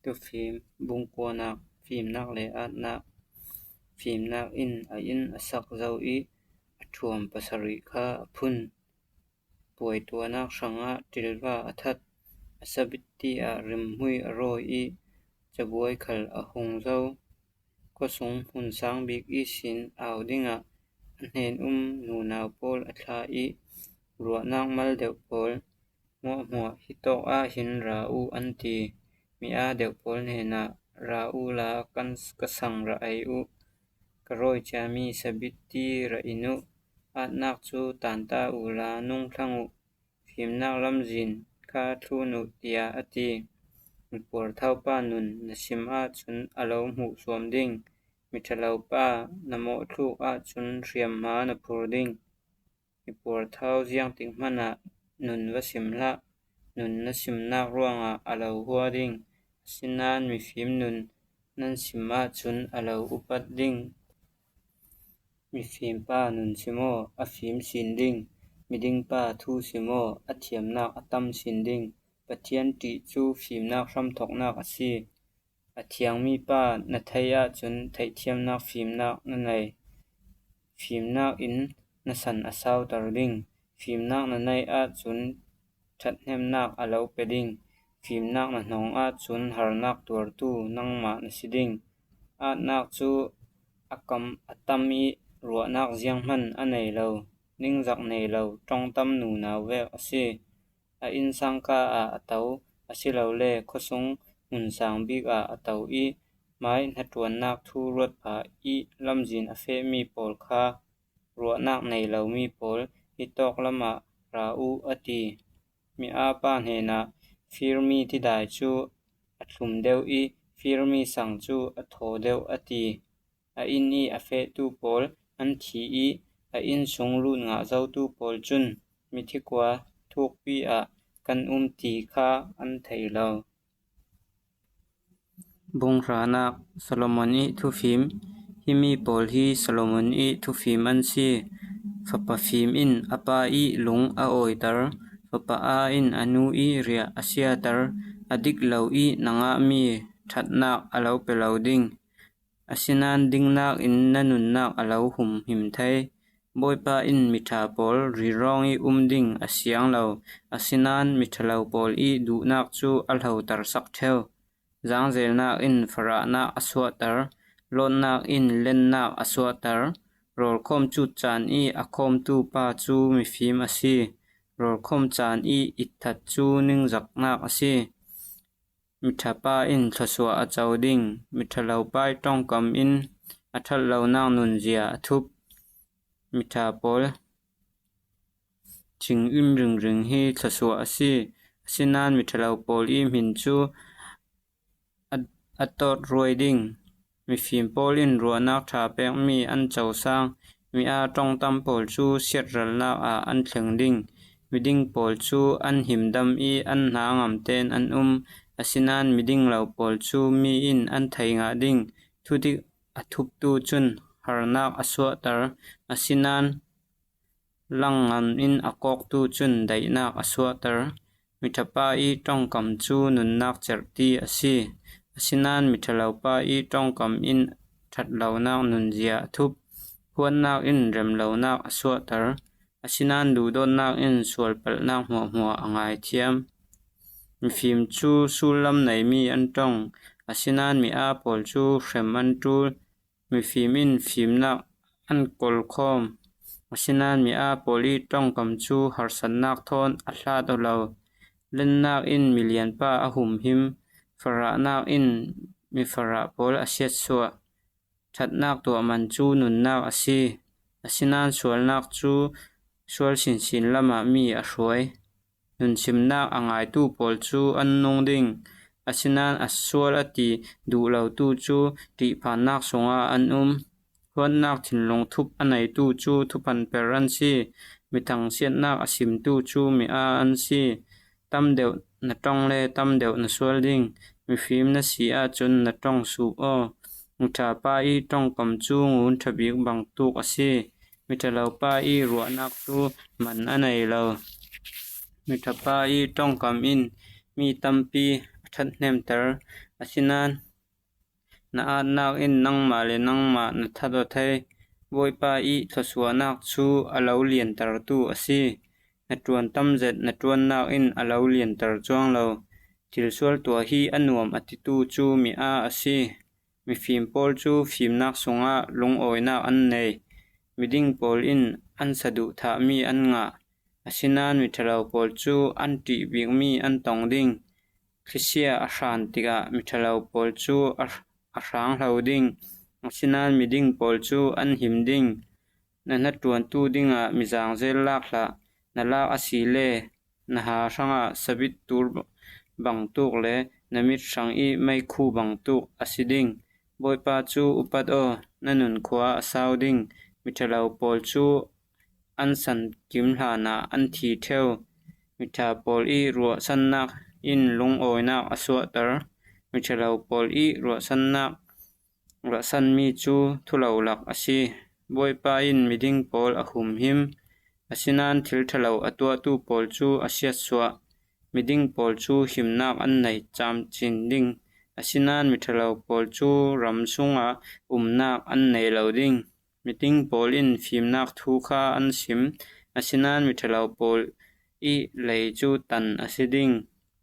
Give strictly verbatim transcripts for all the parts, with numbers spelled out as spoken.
Tufim bungkuanak, fimnak le atnak. Fimnak in a inn a sak zo i a thuam pasarih kha a phun. Puaituanak hrangah ṭilva a that, a sabitti ah rimhmui a rawi i cabuai khal a hung zo. Khuasung hmun sang bik ihsin au dingah a hnen um nunau pawl a thla i ruahnak mal deuh pawl, hmuahhmuah hi tawk ah hin ra uh an ti. Mi aa deuh pawl hnenah ra uhla kan ka sang ra ei uh. Ka rawi ciami sabitti ra in uh. Atnak cu tanta uhla nungthlang uh. Fimnak lamzin kha thlun uh, tiah a ti. Mipuarthaupa nun na sim ahcun a lo hmuhsuam ding. Miṭhalopa na mawhthluk ahcun hriamhma na phur ding. Mipuarthau ziangtik hmanah nun va sim hlah. Nun na simnak ruangah a lo hua ding. Asinain mifim nun nan sim ahcun a lo upat ding. Mifimpa nun si maw a fim sin ding? Midingpa thu si maw a thiamnak a tam sin ding? Pathian ṭih cu fimnak hramthawknak a si. A thiangmi pa na theih ahcun theihthiamnak fimnak na nei. Fimnak in na san a sauter ding. Fimnak na neih ahcun ṭhathnemnak a lo pe ding. Fimnak na hnong ahcun harnak tuartu nangmah na si ding. Atnak cu a kam a tam i ruahnak zianghman a nei lo, ningzak nei lo, ṭongtam nunau vek a si. A innsangka ah a to, asilole khuasung hmun sang bik ah a to i mai hnaṭuannak thu ruat pha i lamzin a fehmi pawl kha ruahnak nei lomi pawl hi tawk lamah ra uh a ti. Mi aa pa hnenah firmi tidai cu a thlum deuh i firmi sang cu a thaw deuh a ti. A inn i a fehtu pawl an thi i a inn sung lut ngah zotu pawl cun mithi kua thukpi ah kan um ti kha an thei lo. Bunghranak, Solomon i thufim. Himi pawl hi Solomon i thufim an si. Fapa fim in a pa i lung a awiter, fapa aa in a nu i riah a siater, a dik lo i na ngahmi ṭhatnak a lo pe lo ding. Asinain dingnak in na nunnak a lo humhim thei. Bawipa in miṭha pawl rirawng i um ding a siang lo, asinain miṭhalo pawl i duhnak cu a hlotersak ṭheu. Zaangzelnak in farahnak a suahter, lawtnak in lennak a suahter. Rawlkhawm cut caan i a khawmtu pa cu mifim a si. Rawlkhawm caan i itthat cu ningzaknak a si. Miṭhapa in thluasuah a co ding. Miṭhalopa i ṭongkam in a ṭhat lonak nunzia a thup. Miṭha pawl cing in ringring hi thluasuah a si. Asinain miṭhalo pawl i hmin cu a, a tawt ruai ding. Mifim pawl in ruahnak ṭha pekmi an cosang. Mi aa ṭongtam pawl cu siatralnak ah an thleng ding. Miding pawl cu an himdam i an hna ngamten an um. Asinain miding lo pawl cu mi in an thei ngah ding. Thudik a thuptu cun harnak a suahter. Asinain langngan in a kawktu cun daihnak a suahter. Miṭhapa i ṭongkam cu nunnak cerhti a si. Asinain miṭhalopa i ṭongkam in ṭhat lonak nunzia a thup. Huatnak in remlonak a suahter. Asinain duhdawtnak in sualpalhnak hmuahhmuah a ngaithiam. Mifim cu sullam neimi an ṭong. Asinain mi aa pawl cu hrem an ṭul. Mifim in fimnak an kolkhawm. Asinain mi aa pawl i ṭongkam cu harsatnak thawn a hlat aw lo. Lennak in milianpa a humhim. Farahnak in mifarah pawl a siatsuah. Ṭhatnak tuahman cu nunnak a si. Asinain sualnak cu sual sinsin lamah mi a hruai. Nunsimnak a ngaitu pawl cu an nung ding. Asinain a sual a ti duh lotu cu ṭihphannak sungah an um. Huatnak thinlung thup a neitu cu thuphanper an si. Mithang siatnak a simtu cu mi aa an si. Tam deuh na ṭong le tam deuh na sual ding. Mifim na si ahcun na ṭong suh aw. Miṭhapa i ṭongkam cu ngun ṭha bik bangtuk a si. Miṭhalopa i ruahnak cu man a nei lo. Miṭhapa i ṭongkam in mi tampi a ṭhathnemter, asinain na atnak in nangmah le nangmah na that aw thei. Bawipa i thluasuahnak cu a lo liantertu a si. Na ṭuan tamzet na ṭuannak in a lo lianter cuang lo. Thilsual tuah hi a nuam a titu cu mi aa a si. Mifim pawl cu fimnak sungah lungawinak an nei. Miding pawl in an saduhthahmi an ngah. Asinain miṭhalo pawl cu an ṭih bikmi an tong ding. Thlisia a hran tikah miṭhalo pawl cu a, a hrang hlo ding. Asinain miding pawl cu an him ding. Na hnaṭuantu dingah mizang zel lak hlah. Na lak asile na ha hrangah sabit tur bangtuk le na mit hrang i meikhu bangtuk a si ding. Bawipa cu upat aw, na nunkhua a sau ding. Miṭhalo pawl cu an san kim hlanah an thi ṭheu. Miṭha pawl i ruahsannak in lungawinak a suahter. Miṭhalo pawl i ruahsannak ruahsanmi cu thulo lak a si. Bawipa in miding pawl a humhim, asinain thil ṭhalo a tuahtu pawl cu a siatsuah. Miding pawl cu himnak an nei camcin ding, asinain miṭhalo pawl cu ram sungah umnak an nei lo ding. Miding pawl in fimnak thu kha an sim, asinain miṭhalo pawl i lei cu tan a si ding.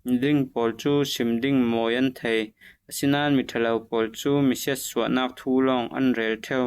Miding pawl cu sim ding mawi an thei, asinain miṭhalo pawl cu misiatsuahnak thu lawng an rel ṭheu.